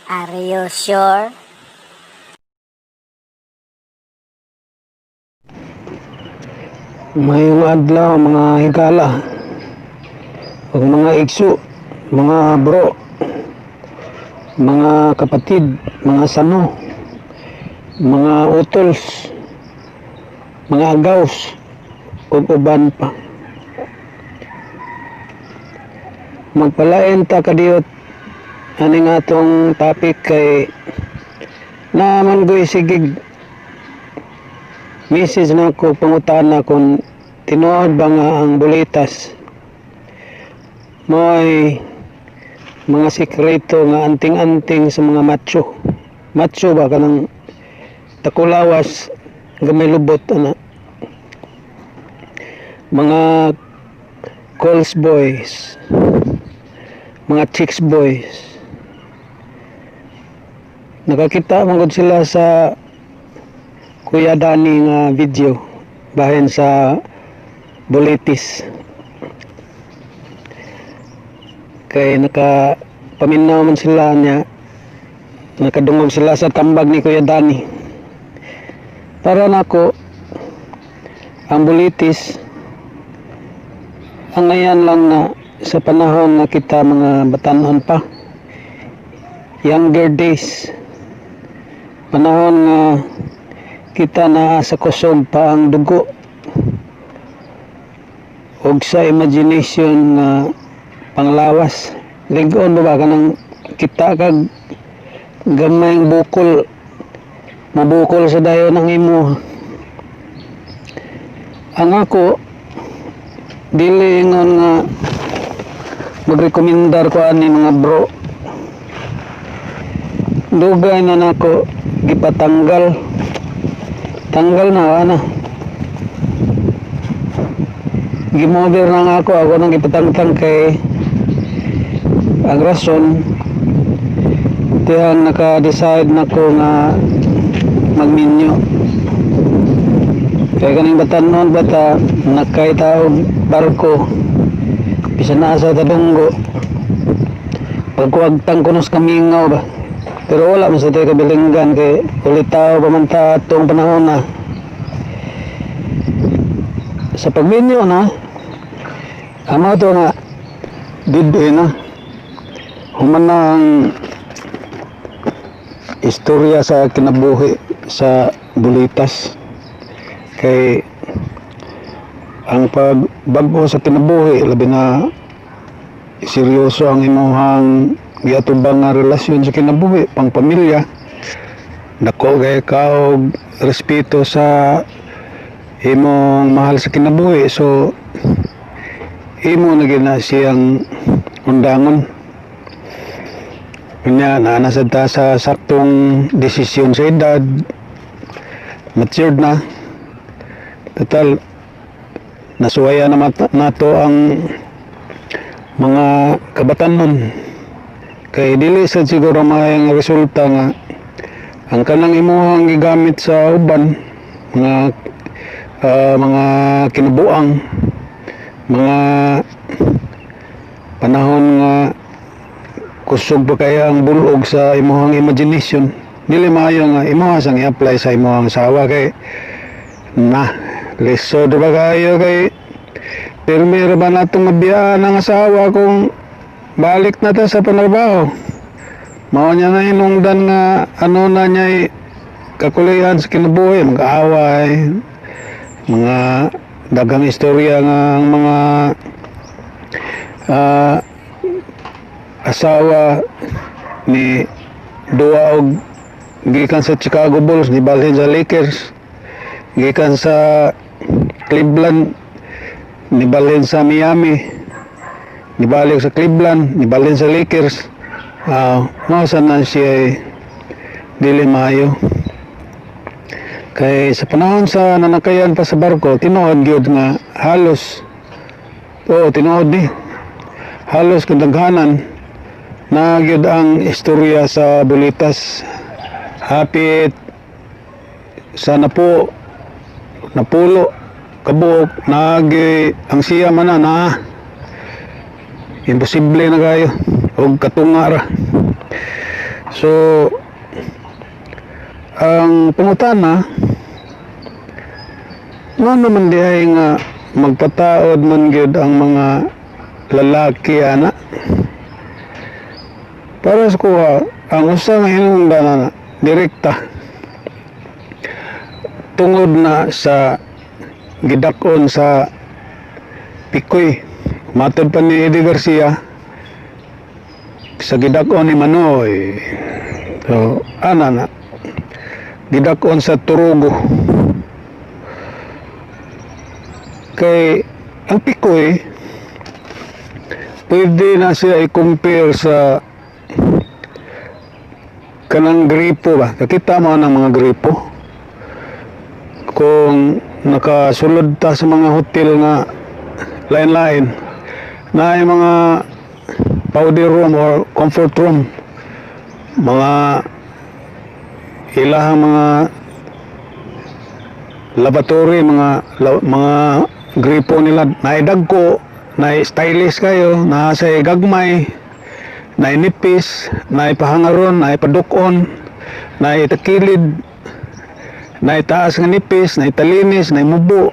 Are you sure? Mayong adlaw, mga higala ug mga igso, mga bro, mga kapatid, mga sano, mga utols, mga agaws ug uban pa. Magpalain ta kadiyot aning atong topic kay naman goy sigig message na ko, pangutana kung tinuod ba nga ang bulitas mo'y mga sikreto nga anting-anting sa mga macho. Macho ba, kanang takulawas, gamay lubot ana. Mga calls boys, mga chicks boys. Nakakita man gud sila sa Kuya Danny nga video bahin sa bulitis. Kay naka paminaw man sila niya, nakadungog sila sa tambag ni Kuya Danny. Para nako, ang bulitis ang ngayon lang na sa panahon na kita mga batanon pa, younger days, panahon nga kita na sa kusog pa ang dugo og sa imagination nga panglawas. Lig-on ba kanang kita kag gamayng bukol, mabukol sa dayon ang imo. Ang ako dili ingon nga magrekomendar ko ani, mga bro. Dugay na nako gipatanggal, tanggal na ana, gimover na nga ako, ako nang gipatangtang kay ang rason tiyang naka-decide na ko nga magminyo kay kaning batanon bata nakay og barko bisan naa sa tadunggo, pagkuwagtang kunos kamingaw ba, pero wala man sa tayo kabilinggan kay ulit tao pa man ta atong panahon na sa pagminyo na amo to nga didto na human na ang istorya sa kinabuhi sa bulitas. Kay ang pagbag-o sa kinabuhi, labi na seryoso ang imuhang giatubang nga relasyon sa kinabuhi, pang pamilya, dako kay ka og respeto sa imong mahal sa kinabuhi, so imo na gina siyang undangon. Unya naa na sad ta sa saktong desisyon sa edad, matured na. Total nasuwayan na nato ang mga kabatanon. Kay dili sad siguro maayong resulta nga ang kanang imuhang gigamit sa uban mga mga kinabuang, mga panahon nga kusog pa kaya ang bulog sa imuhang imagination, dili maayo nga imuha sang i-apply sa imuhang asawa kay na lisod ba kayo, kay pirmi ra ba natong mabiyaan ang asawa kung balik na ta sa panarbaho. Mao niya na hinungdan nga ano na niya kakulihan sa kinabuhi, mag-away, mga daghang istorya nga ang mga asawa ni duwa og gikan sa Chicago Bulls ni balhin sa Lakers, gikan sa Cleveland ni balhin sa Miami, nibalik sa Cleveland, nibalhin sa Lakers. Mao sa na siya dili maayo. Kay sa panahon sa nanakayan pa sa barko, tinuod gyud nga halos, oo, tinuod ni halos kadaghanan na gyud ang istorya sa bulitas. Hapit sa napo napulo kabuok nagi ang siya man na na imposible na kayo og katunga ra. So ang pangutana, ngano man diay nga magpataod man gyud ang mga lalaki ana? Para sa kuha, ang usa nga hinungdan ana, direkta tungod na sa gidak-on sa pikoy. Matod pa ni Eddie Garcia, sa gidak-on ni Manoy. So ana na gidak-on sa turugo, kay ang pikoy pwede na siya i-compare sa kanang gripo ba. Kakita mo ng mga gripo kung nakasulod ta sa mga hotel nga lain-lain na ay mga powder room or comfort room, mga ilahang mga lavatory, mga gripo nila, naidagko, na stylish kayo, na sa gagmay, na nipis, na ipahangaron, na ipadukon, na itakilid, na itaas nga nipis, na italinis, na imubo,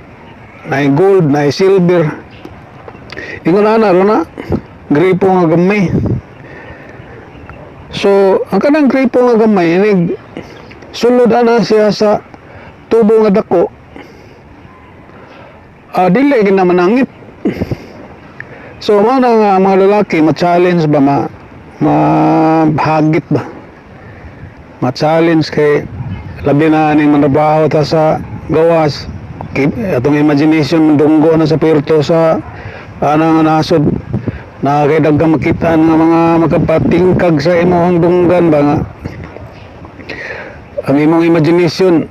na gold, na silver. Ingon ana ro na gripo nga gamay. So ang kanang gripo nga gamay, inig sulod ana siya sa tubo nga dako, dili gid na manangit. So mao na nga ang mga lalaki ma-challenge ba, ma mahagit ba, ma-challenge kay labi na aning manrabaho ta sa gawas, atong imagination dunggo na sa puerto sa ana nga nasod na kay daghang makita nga mga makapatingkag sa imong dunggan ba, nga ang imong imagination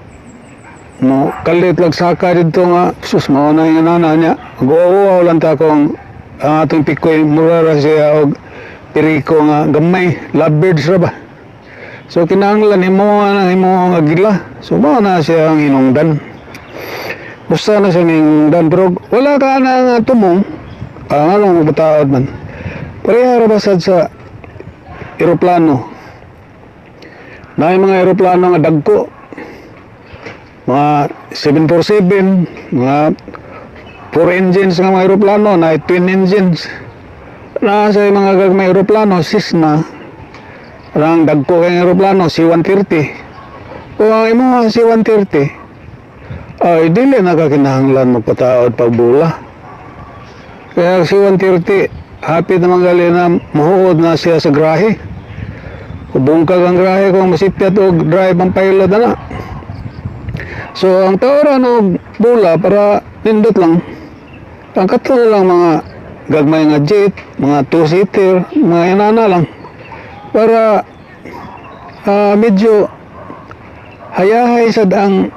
mo kalit lag saka didto nga sus, mao na yung nana niya. Guwaw lang ta kung ang atong pikoy mura ra siya og piriko nga gamay, lovebirds ra ba. So kinahanglan imo na imo nga agila. So mao na siya ang hinungdan, basta na siya hinungdan. Pero wala ka na nga tumong, ang anong bataod man, pareha ra ba sad sa eroplano na mga eroplano nga dagko, mga 747, mga 4 engines nga mga eroplano na twin engines na sa mga gagmay eroplano, Cessna. Ang dagko kay eroplano, C-130. Kung ang imo C-130 ay dili na ka kinahanglan magpataod pagbula, kaya C-130 hapit naman gali na muhuod na siya sa grahe. Bungkag ang grahe kung masipyat og drive ang pilot na. So ang taoran og bula para nindot lang. Ang kato na lang mga gagmay nga jet, mga two-seater, mga inana lang. Para medyo hayahay sad ang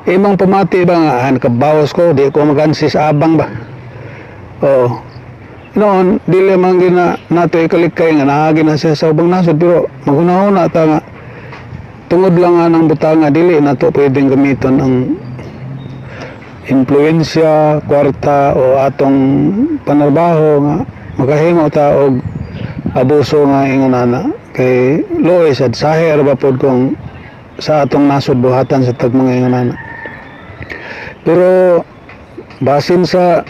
imong pamati ba nga nakabawas ko, di ko magansi sa abang ba. Oo. Noon, dili man gina nato ikalikay nga naagi na siya sa ubang nasod, pero maghunahuna ta nga tungod lang nga ng butanga, dili nato pwedeng gamiton ang impluensya, kwarta o atong panarbaho nga makahimo ta og abuso nga ingon ana, kay luoy sad, sahi ra ba pod kung sa atong nasod buhatan sa tag mga ingon ana. Pero basin sa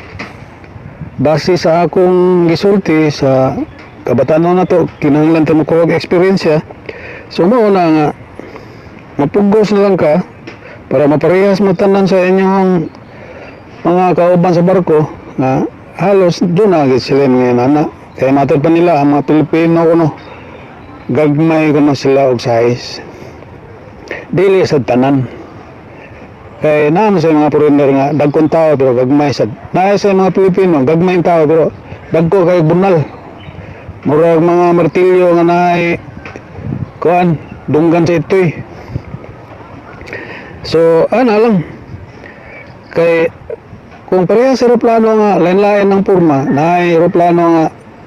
base sa akong gisulti sa kabatanon na to, kinahanglan ta mo og eksperyensya. So mao na nga mapugos na lang ka para maparehas mo tanan sa inyong mga kauban sa barko nga halos doon na gid sila mga nana, kaya matod pa nila ang mga Pilipino kuno gagmay kuno sila og size, dili sa tanan, kay naa sa mga foreigner nga dagkong tao pero gagmay sad. Naa sa mga Pilipino gagmay ang tao pero dagko kay bunal, murag mga martilyo nga naay kuan dunggan sa itoy. So ana lang, kay kung parehas sa eroplano nga lain-lain ng porma, naay eroplano nga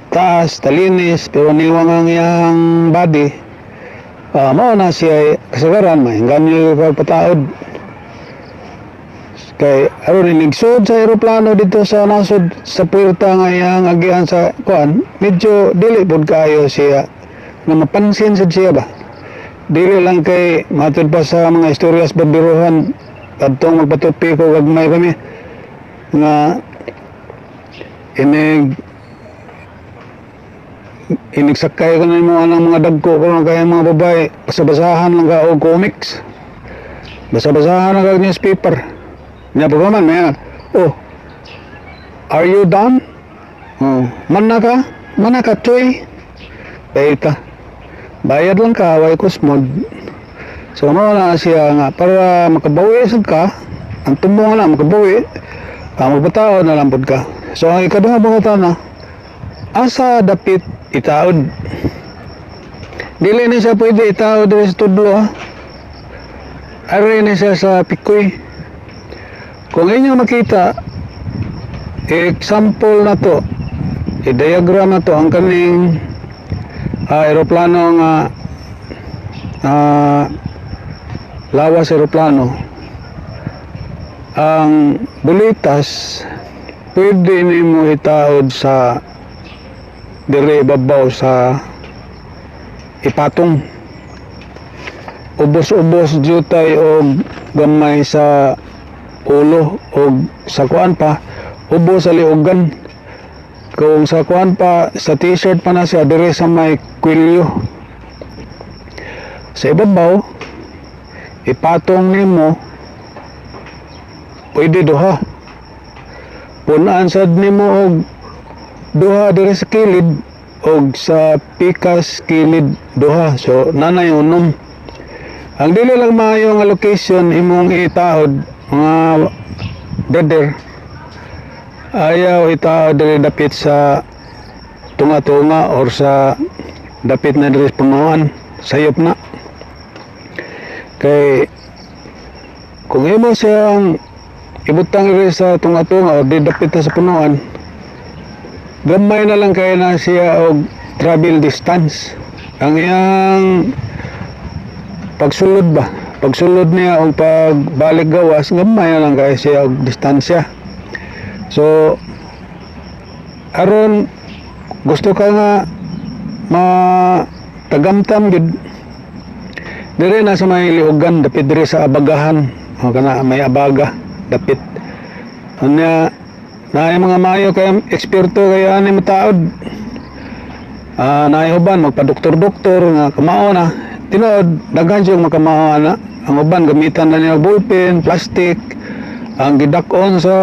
taas talinis pero niwang ang iyang body, mao na siya kasagaran mahinggan pagpataod, kay aron inigsud sa eroplano dito sa nasod sa puerta nga iyang agian sa kuan, medyo dili pud kaayo siya. nga mapansin sad siya ba. Dili lang kay matud pa sa mga istorya sa babiruhan kadtong magpatupi ko, gagmay kami nga inig inigsakay ko na yung mga, ng mga dagko ko kaya mga babae, basa-basahan lang ka og comics, basa-basahan lang ka og newspaper niya. Pa man may, "Oh, are you done? Oh, man na ka choy." Dahil ka bayad lang ka, way kusmod. So mao na siya nga para makabawi sad ka, ang tumo nga na makabawi ka, magpataod na lang pud ka. So ang ikaduha na, asa dapit itaod? Dili na siya pwede itaod diri sa tudlo, ha. Ari na siya sa pikoy. Kung inyong makita, example na to, i-diagram na to ang kaning aeroplano nga lawas aeroplano. Ang bulitas pwede nimo itaod sa dire ibabaw sa ipatong, ubos-ubos jutay og gamay sa ulo, og sa kuan pa, ubos sa liugan. Kung sa kuan pa, sa T-shirt pa na siya, dire sa may kwelyo sa ibabaw ipatong nimo. Pwede duha, punan sad nimo og duha dire sa kilid og sa pikas kilid duha, so nanay unom. Ang dili lang maayo nga location imong itaod, mga brother, ayaw itaod diri dapit sa tunga-tunga or sa dapit na diri sa punuan. Sayop na kay kung imo siyang ibutang diri sa tunga-tunga or di dapit na sa punuan, gamay na lang kay na siya og travel distance. Ang iyang pagsulod ba, pagsulod niya og pagbalik gawas, gamay na lang kay siya og distansya. So aron gusto ka nga matagamtam gid, dire na sa may liugan, dapit dire sa abagahan o kana may abaga dapit. Unya naay mga maayo kay eksperto kay ani mataod. Naay uban magpa-doktor-doktor nga kamao na. Tinuod, daghan siyang makamao ana. Ang uban gamitan na nila ballpen, plastic, ang gidak-on sa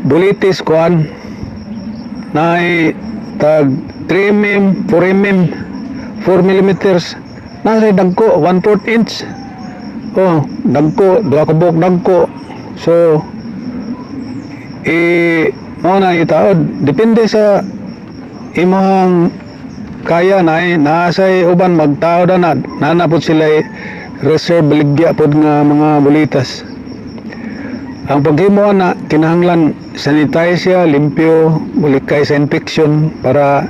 bulitis kuan naay tag 3 mm, 4 mm, 4 millimeters. Nasa dagko 1/4 inch. Oh, dagko, duha ka buok dagko. So i mao na itaod, depende sa imong kaya na eh, naasay uban magtaod na nana pud sila eh, reserve baligya pod nga mga bulitas. Ang paghimo na kinahanglan sanitize siya, limpyo, mulikay sa infection para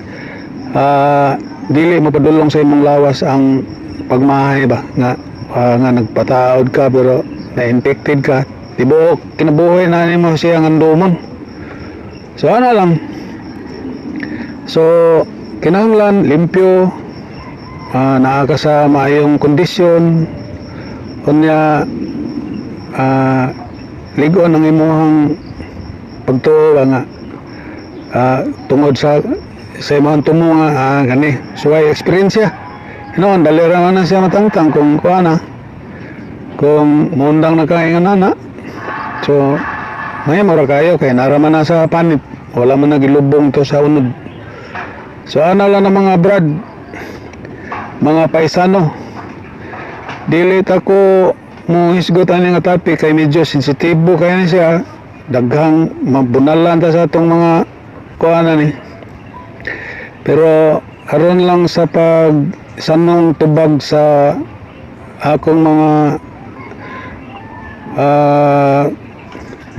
dili mapadulong sa imong lawas ang pagmahay ba nga nga nagpataod ka pero na-infected ka, tibuok kinabuhi na nimo siya nga andumon. So ana lang. So kinahanglan limpyo, naa ka sa maayong kondisyon, unya ligon ang imong pagtuo ba nga tungod sa imong tumo nga gani. So ay eksperyensya noon, dali ra man na siya matangtang kung kuan na, kung mundang na kaingan na. So may mura kayo kay nara man na sa panit, wala man nagilubong to sa unod. So ana lang ng mga brad, mga paisano. Dili ta ko mo hisgot ani nga topic kay medyo sensitibo kay ni siya, daghang mabunalan ta sa atong mga kuan ni. Pero aron lang sa pag sanong tubag sa akong mga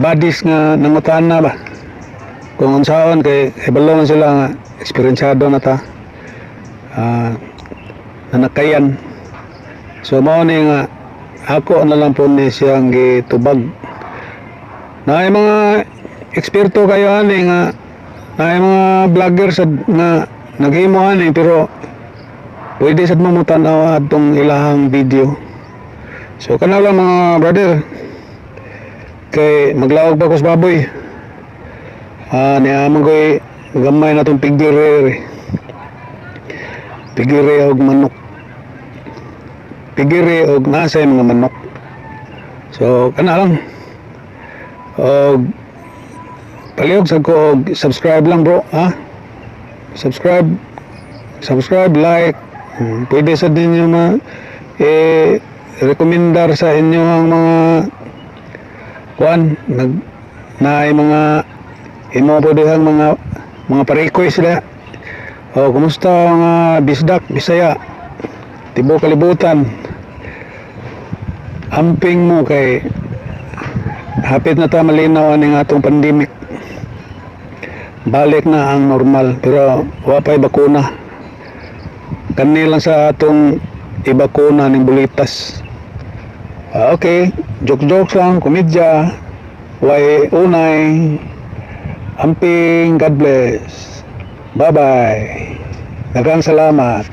buddies nga nangutana ba kung unsaon, kay kabalo man sila nga eksperyensyado na ta nanakayan. So mao ni nga ako na lang po ni siyang gitubag. Naay mga eksperto kayo ani nga naay mga vlogger sa nga Naghimo ani, pero pwede sad mo mo tan-aw atong ilahang video. So kana lang, mga brother, kay maglaog pa ko sa baboy. Ah, niya man ko'y gamay na tong pigire. Pigire og manok. Pigire og nasa mga manok. So kana lang. Og palihog sad ko og subscribe lang, bro, ha? Subscribe, subscribe, like. Pwede sa ninyo ma eh rekomendar sa inyo ang mga kuan nag naay mga imo po dihang mga pa-request sila. O kumusta, mga bisdak, Bisaya, tibuok kalibutan? Amping mo kay hapit na ta malinaw aning atong pandemic. Balik na ang normal, pero wa pa'y bakuna. Kani lang sa atong ibakuna ning bulitas. Ah, okay, joke joke lang, komedya. Way unay. Amping, God bless. Bye bye. Daghang salamat.